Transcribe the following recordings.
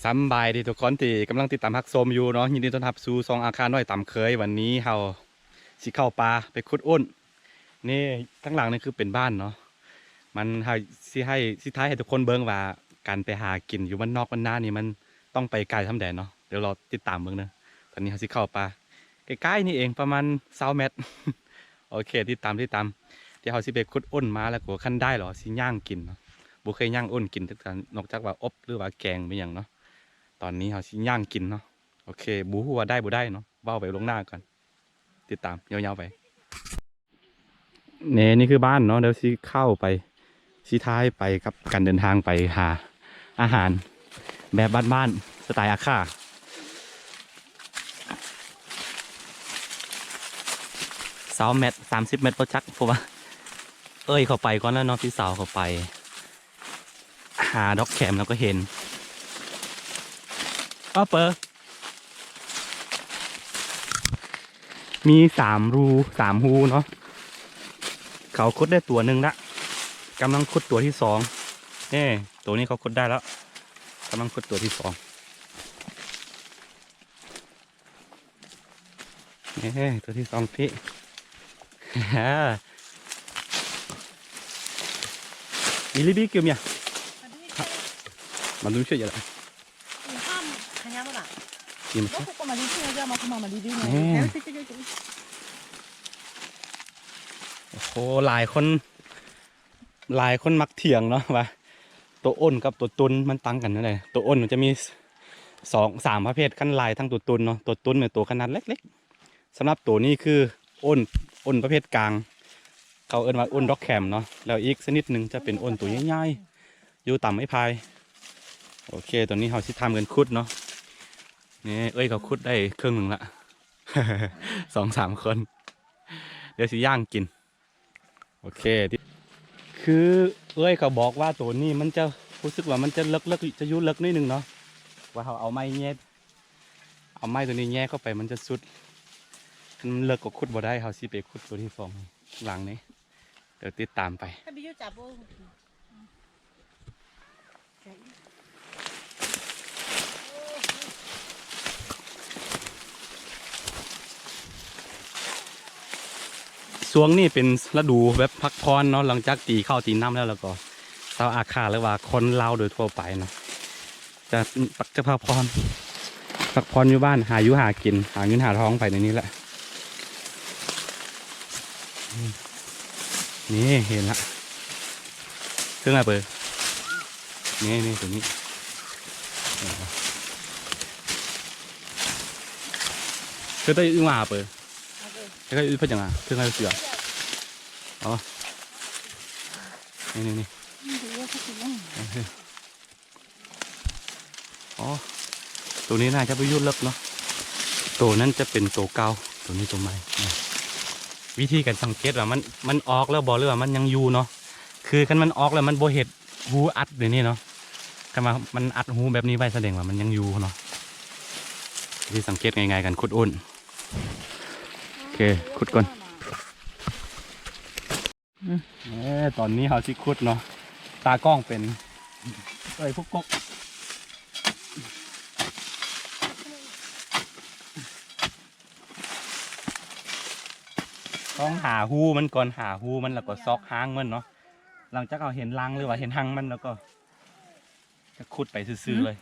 ສຳບາຍດີທຸກຄົນທີ່ກຳລັງຕິດຕາມຮັບຊົມຢູ່ເນາະ, ຍິນດີຕ້ອນຮັບສູ່ຊ່ອງອາຄານ້ອຍຕາມເຄີຍ. ວັນນີ້ເຮົາຊິເຂົ້າປ່າໄປຂຸດອຸ່ນ. ນີ້ທາງຫຼັງນີ້ຄືເປັນບ້ານເນາະ, ມັນ ເຮົາຊິໃຫ້ ຊິຖ່າຍໃຫ້ທຸກຄົນເບິ່ງວ່າການໄປຫາກິນຢູ່ບ້ານນອກບ້ານນານີ້ມັນຕ້ອງໄປໄກສ່ຳໃດເນາະ. ດຽວລໍຕິດຕາມເບິ່ງເດີ. ຕອນນີ້ເຮົາຊິເຂົ້າປ່າ ໃກ້ໆນີ້ເອງ ປະມານຊາວແມັດ. ໂອເຄ ຕິດຕາມ ຕິດຕາມ. ດຽວເຮົາຊິໄປຂຸດອຸ່ນມາ ແລ້ວກໍຄັນໄດ້ແລ້ວຊິຍ່າງກິນເນາະ. ບໍ່ເຄີຍຍ່າງອຸ່ນກິນຈັກເທື່ອ ນອກຈາກວ່າອົບ ຫຼືວ່າແກງ ມີຫຍັງເນາະ. ຕອນນີ້ເຮົາຊິຍ່າງກິນເນາະ. ໂອເຄ ບໍ່ຮູ້ວ່າໄດ້ບໍ່ໄດ້ເນາະ, ເວົ້າໄປລ່ວງໜ້າກ່ອນ. ຕິດຕາມຍາວໆໄປ. ນີ້ ນີ້ຄືບ້ານເນາະ, ດຽວຊິເຂົ້າໄປ ຊິຖ່າຍໄປກັບການເດີນທາງໄປຫາອາຫານແບບບ້ານໆ ສະໄຕອາຄາ. ຊາວແມັດ ສາມສິບແມັດບໍ່ຈັກ, ເພາະວ່າເອີ່ຍເຂົາໄປກ່ອນແລ້ວເນາະ, ພີ່ສາວເຂົາໄປ ຫາດອກແຄມແລ້ວກໍເຫັນ ອາເປີ ມີສາມຮູ ສາມຮູເນາະ. ເຂົາຂຸດໄດ້ຕົວໜຶ່ງລະ, ກຳລັງຂຸດຕົວທີສອງ. ເອີ ຕົວນີ້ເຂົາຂຸດໄດ້ແລ້ວ, ກຳລັງຂຸດຕົວທີສອງ. ເອີ ຕົວທີສອງພີ້. Ili bi ke mia. Madum sho yala. Ima sha. Madum sho yala. ໂອ້ໂຫ ຫຼາຍຄົນ ຫຼາຍຄົນມັກຖຽງເນາະວ່າ ໂຕອົນກັບໂຕຕຸນມັນຕ່າງກັນແນວໃດ. ໂຕອົນມັນຈະມີສອງສາມປະເພດ, ຄັນຫຼາຍທັງໂຕຕຸນເນາະ. ໂຕຕຸນແມ່ນໂຕຂະໜາດເລັກໆ, ສຳລັບໂຕນີ້ຄືອົນ ອົນປະເພດກາງ, ເຂົາເອີ້ນວ່າອົນດອກແຄມເນາະ. ແລ້ວອີກຊະນິດໜຶ່ງຈະເປັນອົນໂຕໃຫຍ່ໆ ຢູ່ຕາມໄມ້ພາຍ. ໂອເຄ ຕອນນີ້ເຮົາຊິທຳກັນຂຸດເນາະ. ນີ້ເອີ່ຍເຂົາຂຸດໄດ້ເຄິ່ງໜຶ່ງລະ ສອງສາມຄົນ. ດຽວຊິຍ່າງກິນ. ໂອເຄ ຄືເອື້ອຍເຂົາບອກວ່າໂຕນີ້ມັນຈະ ຮູ້ສຶກວ່າມັນຈະເລິກໆ ຈະຢູ່ເລິກໜ້ອຍໜຶ່ງເນາະ, ວ່າເຮົາເອົາໄມ້ແຫຍ່ ເອົາໄມ້ໂຕນີ້ແຫຍ່ເຂົ້າໄປມັນຈະສຸດ, ຄັນມັນເລິກກໍຂຸດບໍ່ໄດ້. ເຮົາຊິໄປຂຸດໂຕທີສອງຫຼັງນີ້, ດຽວຕິດຕາມໄປ. ຊ່ວງນີ້ເປັນລະດູແບບພັກຜ່ອນເນາະ, ຫຼັງຈາກຕີເຂົ້າຕີນ້ຳແລ້ວ ແລ້ວກໍຊາວອາຄາ ຫຼືວ່າຄົນລາວໂດຍທົ່ວໄປເນາະ ຈະ ຈະພັກຜ່ອນ ພັກຜ່ອນຢູ່ບ້ານ ຫາຢູ່ຫາກິນ ຫາເງິນຫາທອງໄປໃນນີ້ແຫຼະ. ນີ້ເຫັນລະ ເທິງລະເປີ ນີ້ ນີ້ໂຕນີ້ ເທິງຕະອຶງວ່າເປີ ເທິງຕະອຶງເພິ່ນຫຍັງອ່ະ ເທິງລະເສືອ ອໍ ນີ້ ນີ້ ນີ້ ອໍ ໂຕນີ້ໜ້າຈະໄປຢູ່ເລິກເນາະ, ໂຕນັ້ນຈະເປັນໂຕເກົ່າ ໂຕນີ້ໂຕໃໝ່. ວິທີການສັງເກດວ່າມັນ ມັນອອກແລ້ວບໍ່ ຫຼືວ່າມັນຍັງຢູ່ເນາະ, ຄືຄັນມັນອອກແລ້ວມັນບໍ່ເຮັດຮູອັດແບບນີ້ເນາະ, ຄັນວ່າມັນອັດຮູແບບນີ້ໄວ້ສະແດງວ່າມັນຍັງຢູ່ເນາະ. ວິທີສັງເກດງ່າຍໆ ການຂຸດໂອນ. ໂອເຄ ຂຸດກ່ອນ. ອືມ ເອີ ຕອນນີ້ເຮົາຊິຂຸດເນາະ, ຕາກ້ອງເປັນເອີຍ ຜູ້ກົກ ຕ້ອງຫາຮູມັນກ່ອນ, ຫາຮູມັນ ແລ້ວກໍຊອກຮ່າງມັນເນາະ. ຫຼັງຈາກເຮົາເຫັນລັງ ຫຼືວ່າເຫັນຮັງມັນ ແລ້ວກໍ ຈະຂຸດໄປຊື່ໆເລີຍ.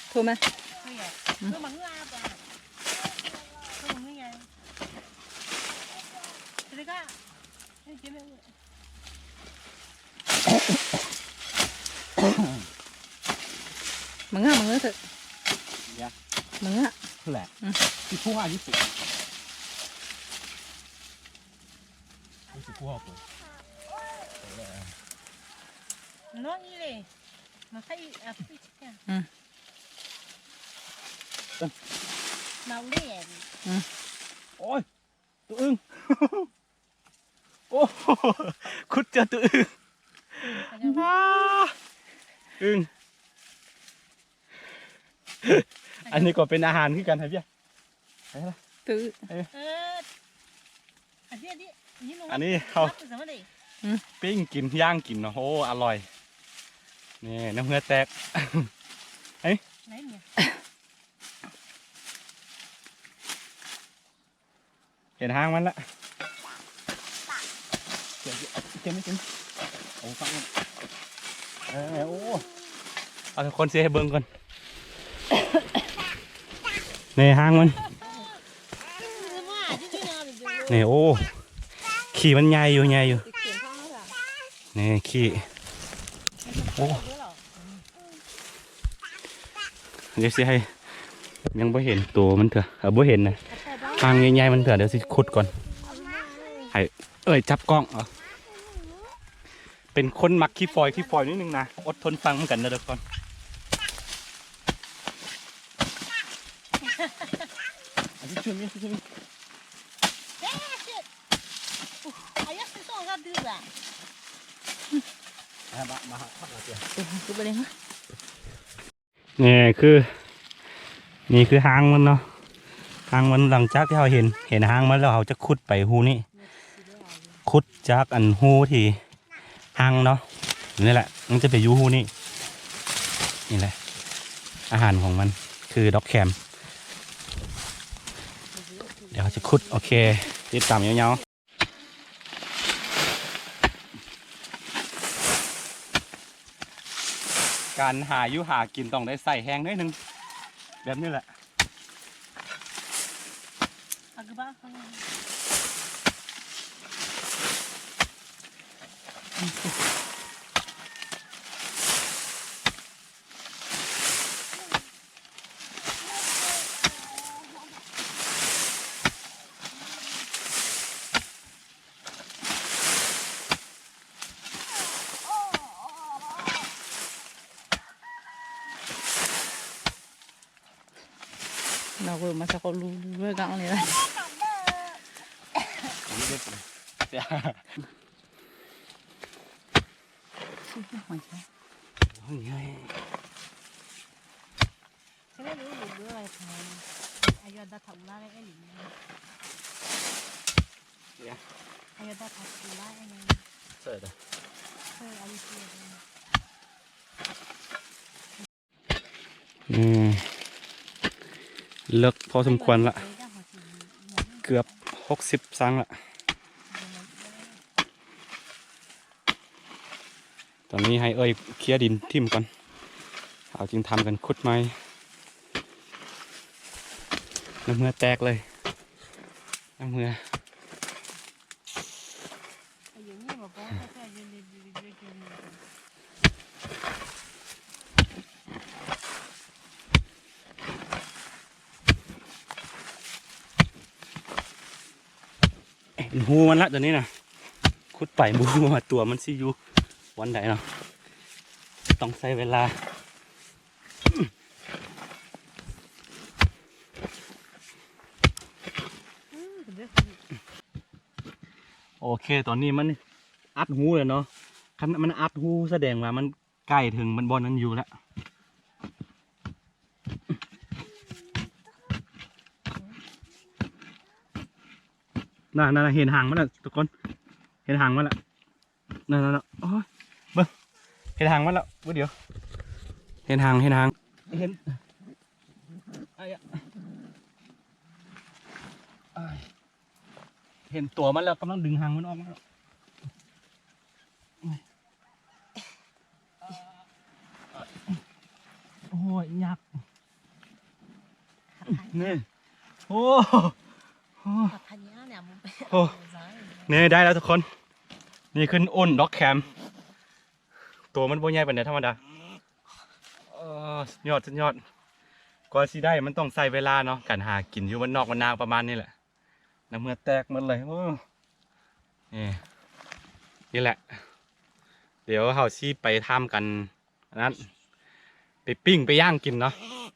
ໂທມາ ມາເງືອ ມາເງືອເຖາະ ມາເງືອ ແຫຼະ ອືມ ທີ່ຜູ້ວ່າຢູ່ ທີ່ຜູ້ວ່າ ເປີດ ເປີດແລ້ວ. No, il est. Ma fai a fritica. ອືມ Ma u le è. ອືມ ໂອ້ຍ ຕົວອຶ່ງ ໂອ້ ຂຸດເຈີຕົວອຶ່ງ ອາ ອຶ່ງ ອັນນີ້ກໍເປັນອາຫານຄືກັນ ໃຫ້ເບຍ ໃຫ້ລະ ຕື້ ເອີ ອັນນີ້ເຮົາ ອືມ ປີ້ງກິນ ຍ່າງກິນເນາະ ໂອ້ ອະລ່ອຍ ນີ້ ນ້ຳເຫື່ອແຕກ ເອີຍ ເຫັນຫາງມັນລະ ເກັບ ເກັບ ເກັບ ເອົາຝັ່ງນັ້ນ ເອີ ໂອ້ ເອົາ ທຸກຄົນຊິໃຫ້ເບິ່ງກ່ອນ ນີ້ຫາງມັນ ນີ້ ໂອ້ ຂີ້ມັນໃຫຍ່ຢູ່ ໃຫຍ່ຢູ່ ນີ້ ຂີ້ ໂອ້ ດຽວຊິໃຫ້ ຍັງບໍ່ເຫັນໂຕມັນເທື່ອ ເອີ ບໍ່ເຫັນນະ ຫາງໃຫຍ່ໆມັນເທື່ອ ດຽວຊິຂຸດກ່ອນ ໃຫ້ເອື້ອຍຈັບກ້ອງ ເອົາ ເປັນຄົນມັກຂີ້ຝອຍ ຂີ້ຝອຍໜ້ອຍໜຶ່ງນະ ອົດທົນຟັງນຳກັນເດີທຸກຄົນ ນີ້ຄື ນີ້ຄືຫາງມັນເນາະ ຫາງມັນ ຫຼັງຈາກທີ່ເຮົາເຫັນ ເຫັນຫາງມັນແລ້ວ ເຮົາຈະຂຸດໄປຮູນີ້ ຂຸດຈາກອັນຮູທີ່ຫາງເນາະ ນີ້ແຫຼະ ມັນຈະໄປຢູ່ຮູນີ້ ນີ້ແຫຼະ ອາຫານຂອງມັນຄືດອກແຄມ ດຽວເຮົາຈະຂຸດ ໂອເຄ ຕິດຕາມຍາວໆ. ການຫາຢູ່ຫາກິນຕ້ອງໄດ້ໃສ່ແຮງໜ້ອຍໜຶ່ງ ແບບນີ້ແຫຼະ.ອືມ ເລິກພໍສົມຄວນລະ ເກືອບຫົກສິບສັງລະ. ຕອນນີ້ໃຫ້ເອື້ອຍເຄຍດິນຖິ້ມກ່ອນ ເຮົາຈຶ່ງທຳກັນຂຸດໃໝ່. ນ້ຳເຫື່ອແຕກເລີຍ ນ້ຳເຫື່ອ. ເຫັນຮູມັນລະ ຕົວນີ້ນະ ຂຸດໄປບໍ່ຮູ້ວ່າຕົວມັນຊິຢູ່ບ່ອນໃດເນາະ ຕ້ອງໃຊ້ເວລາ. ໂອເຄ ຕອນນີ້ມັນອັດຮູແລ້ວເນາະ ຄັນມັນອັດຮູສະແດງວ່າມັນ ໃກ້ເຖິງມັນບ່ອນນັ້ນຢູ່ແລ້ວ ນັ້ນໆໆ ເຫັນຫາງມັນລະທຸກຄົນ ເຫັນຫາງມັນລະ ນັ້ນໆໆ ໂອ້ຍ ເບິ່ງ ເຫັນຫາງມັນລະ ບໍ່ດຽວ ເຫັນຫາງ ເຫັນຫາງ ເຫັນ ເຫັນຕົວມັນແລ້ວ ກຳລັງດຶງຫາງມັນອອກມາ. ໂອ້ຍ ຍັກ ນີ້ ໂອ້ ໂອ້ ນີ້ໄດ້ແລ້ວທຸກຄົນ ນີ້ຄືໂອນດອກແຄມ ໂຕມັນບໍ່ໃຫຍ່ປານໃດ ທຳມະດາ ເອີ ສຸດຍອດ ສຸດຍອດ ກວ່າຊິໄດ້ມັນຕ້ອງໃຊ້ເວລາເນາະ ການຫາກິນຢູ່ບ້ານນອກບ້ານນາປະມານນີ້ແຫຼະ. ນ້ຳເຫື່ອແຕກໝົດເລີຍ ໂອ້ ນີ້ ນີ້ແຫຼະ ດຽວເຮົາຊິໄປຖາມກັນ ອັນນັ້ນ ໄປປີ້ງໄປຍ່າງກິນເນາະ.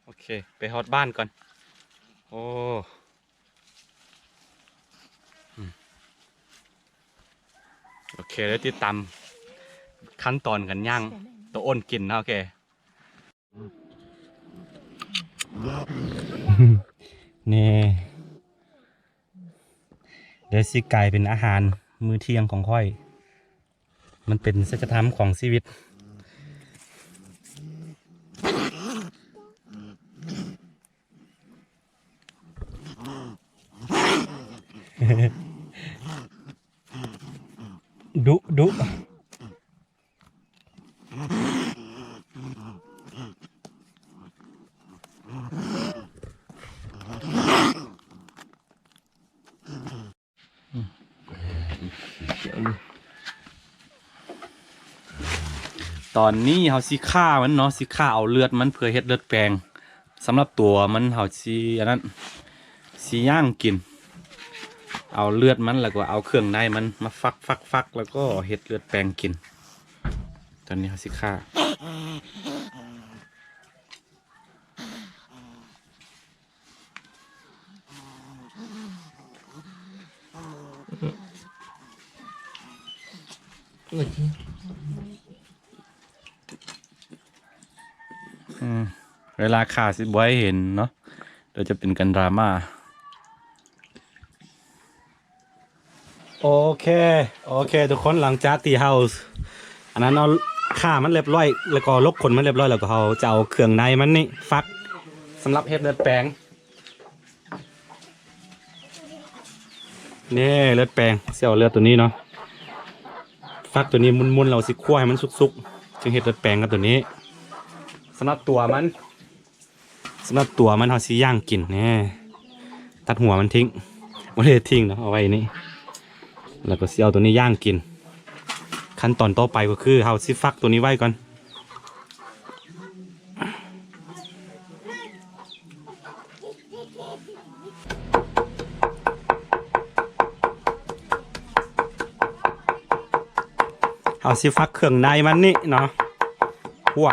ໂອເຄ ໄປຮອດບ້ານກ່ອນ. ໂອ້ ອືມ ໂອເຄ ດຽວຕິດຕາມຂັ້ນຕອນການຍ່າງໂຕໂອນກິນເນາະ. ໂອເຄ ນີ້ ດຽວຊິກາຍເປັນອາຫານມື້ທ່ຽງຂອງຂ້ອຍ. ມັນເປັນສັດຈະທຳຂອງຊີວິດ. ດຸ ດຸ. ຕອນນີ້ເຮົາຊິຂ້າມັນເນາະ ຊິຂ້າເອົາເລືອດມັນເພື່ອເຮັດເລືອດແປງ. ສຳລັບຕົວມັນເຮົາຊິ ອັນນັ້ນ ຊິຍ່າງກິນ ເອົາເລືອດມັນ ແລ້ວກໍເອົາເຄື່ອງໃນມັນມາຟັກໆໆ ແລ້ວກໍເຮັດເລືອດແປງກິນ. ຕອນນີ້ເຮົາຊິຂ້າ ອືມ ເວລາຂ້າຊິບໍ່ໃຫ້ເຫັນເນາະ ດຽວຈະເປັນການດຣາມາ. ໂອເຄ ໂອເຄ ທຸກຄົນ ຫຼັງຈາກທີ່ເຮົາ ອັນນັ້ນເນາະ ຂ້າມັນລຽບຮ້ອຍ ແລ້ວກໍລົກຂົນມັນລຽບຮ້ອຍ ແລ້ວກໍເຮົາຈະເອົາເຄື່ອງໃນມັນນີ້ຟັກ ສຳລັບເຮັດເລືອດແປງ. ນີ້ເລືອດແປງ ຊິເອົາເລືອດໂຕນີ້ເນາະ ຟັກໂຕນີ້ໝຸ່ນໆ ແລ້ວຊິຂົ້ວໃຫ້ມັນສຸກໆ ຈຶ່ງເຮັດເລືອດແປງກັບໂຕນີ້. ສຳລັບຕົວມັນ ສຳລັບຕົວມັນເຮົາຊິຍ່າງກິນ ນີ້ ຕັດຫົວມັນຖິ້ມ ບໍ່ໄດ້ຖິ້ມເນາະ ເອົາໄວ້ນີ້ ແລ້ວກໍຊິເອົາໂຕນີ້ຍ່າງກິນ. ຂັ້ນຕອນຕໍ່ໄປກໍຄືເຮົາຊິຟັກໂຕນີ້ໄວ້ກ່ອນ. ເຮົາຊິຟັກເຄື່ອງໃນມັນນີ້ເນາະ ຂົ້ວ.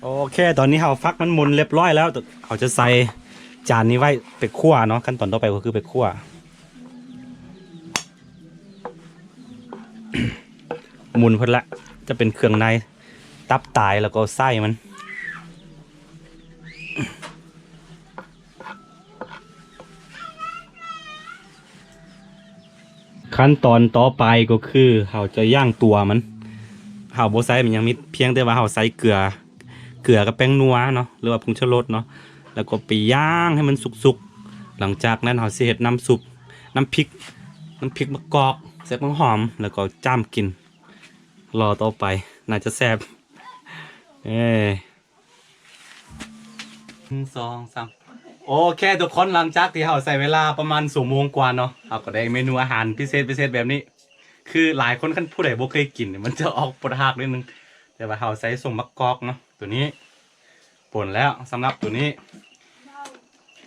ໂອເຄ ຕອນນີ້ເຮົາຟັກມັນໝຸ່ນລຽບຮ້ອຍແລ້ວ ເຮົາຈະໃສ່ຈານນີ້ໄວ້ໄປຂົ້ວເນາະ. ຂັ້ນຕອນຕໍ່ໄປກໍຄືໄປຂົ້ວ ໝຸ່ນເພິ່ນລະ ຈະເປັນເຄື່ອງໃນ ຕັບ ຕາຍ ແລ້ວກໍໄສ້ມັນ. ຂັ້ນຕອນຕໍ່ໄປກໍຄືເຮົາຈະຍ່າງຕົວມັນ ເຮົາບໍ່ໃສ່ມັນຫຍັງ ມີພຽງແຕ່ວ່າເຮົາໃສ່ເກືອ ເກືອກັບແປ້ງນົວເນາະ ຫຼືວ່າຜົງຊູລົດເນາະ ແລ້ວກໍໄປຍ່າງໃຫ້ມັນສຸກໆ. ຫຼັງຈາກນັ້ນເຮົາຊິເຮັດນ້ຳຊຸບ ນ້ຳພິກ ນ້ຳພິກມະກອກ ໃສ່ບັກຫອມ ແລ້ວກໍຈ້ຳກິນ. ລໍຕໍ່ໄປ ໜ້າຈະແຊບ ເອີ. ໜຶ່ງ ສອງ ສາມ ໂອເຄ ທຸກຄົນ ຫຼັງຈາກທີ່ເຮົາໃຊ້ເວລາປະມານຊົ່ວໂມງກວ່າເນາະ ເຮົາກໍໄດ້ເມນູອາຫານພິເສດໆແບບນີ້. ຄືຫຼາຍຄົນ ຄັນຜູ້ໃດບໍ່ເຄີຍກິນ ມັນຈະອອກປົດຮາກໜ້ອຍໜຶ່ງ ແຕ່ວ່າເຮົາໃຊ້ສົ້ມໝາກກອກເນາະ ໂຕນີ້ປົນແລ້ວ. ສຳລັບໂຕນີ້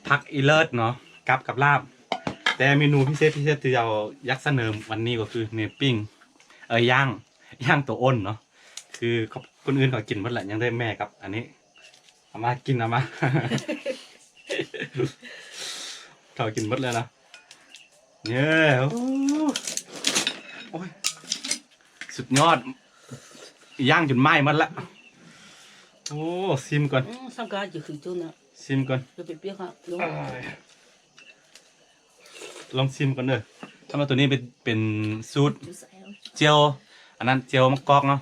ຜັກອີເລີດເນາະ ກັບກັບລາບ. ແຕ່ເມນູພິເສດ ພິເສດທີ່ເຮົາຢາກສະເໜີວັນນີ້ກໍຄືນີ້ ປີ້ງ ເອີ ຍ່າງ ຍ່າງໂຕໂອນເນາະ. ຄືຄົນອື່ນເຂົາກິນໝົດແລ້ວ ຍັງແຕ່ແມ່ກັບອັນນີ້ ເອົາມາກິນ ເອົາມາ ເຂົາກິນໝົດແລ້ວເນາະ. ເຢ້ ໂອ້ ໂອ້ຍ ສຸດຍອດ ຍ່າງຈົນໄໝ້ໝົດລະ. ໂອ້ ຊີມກ່ອນ ອືມ ສຳການຈະຄືຈົນນະ ຊີມກ່ອນ ຈະໄປປຽກຫາ ລອງຊີມກ່ອນເດີ. ສຳລັບໂຕນີ້ເປັນ ເປັນສູດແຈ່ວ ອັນນັ້ນແຈ່ວໝາກກອກເນາະ.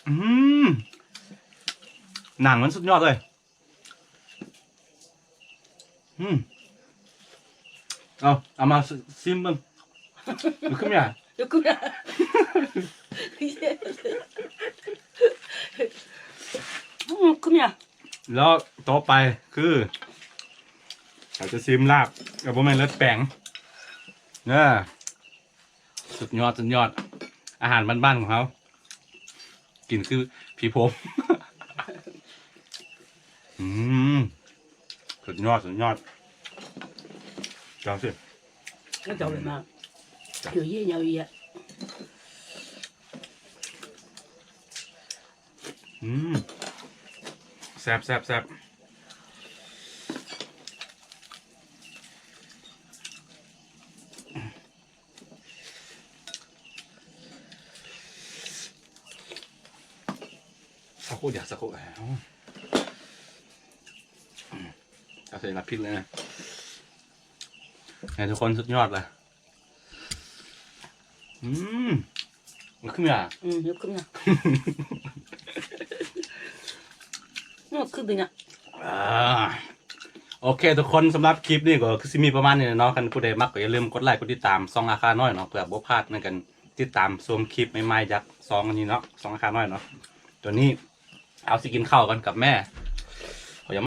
ອືມ ໜັງມັນສຸດຍອດເລີຍ. ອືມ ເອົາ ເອົາມາຊີມເບິ່ງ. よく見や。よく見や。よく見や。 ແລ້ວຕໍ່ໄປຄື ເຮົາຈະຊີມລາບ ກໍບໍ່ແມ່ນເລືອດແປງເດີ. ສຸດຍອດ ສຸດຍອດ ອາຫານບ້ານໆຂອງເຮົາ ກິນຄືຜີໂພງ. ອືມ ສຸດຍອດ ສຸດຍອດ. ເຈົ້າຊິ ເຈົ້າເລີຍມາ ເຈົ້າເຍເຍົາເຢຍ. ອືມ ແຊບ ແຊບ ແຊບ. ສັກຄົກດຽວ ສັກຄົກ ເອົາໃສ່ລາພິດເລີຍນະ ໃຫ້ທຸກຄົນ ສຸດຍອດເລີຍ. ອືມ ມັນຄືເມືອ ອືມ ມັນຄືເມືອ ມັນຄືເມືອ. ອ່າ ໂອເຄທຸກຄົນ ສຳລັບຄລິບນີ້ກໍຄືຊິມີປະມານນີ້ແຫຼະເນາະ. ຄັນຜູ້ໃດມັກກໍຢ່າລືມກົດໄລກົດຕິດຕາມຊ່ອງອາຄານ້ອຍເນາະ ເພື່ອບໍ່ພາດໃນການຕິດຕາມຊົມຄລິບໃໝ່ໆຈາກຊ່ອງອັນນີ້ເນາະ ຊ່ອງອາຄານ້ອຍເນາະ. ຕົວນີ້ເຮົາຊິກິນເຂົ້າກັນກັບແມ່ ຂ້ອຍຍັງ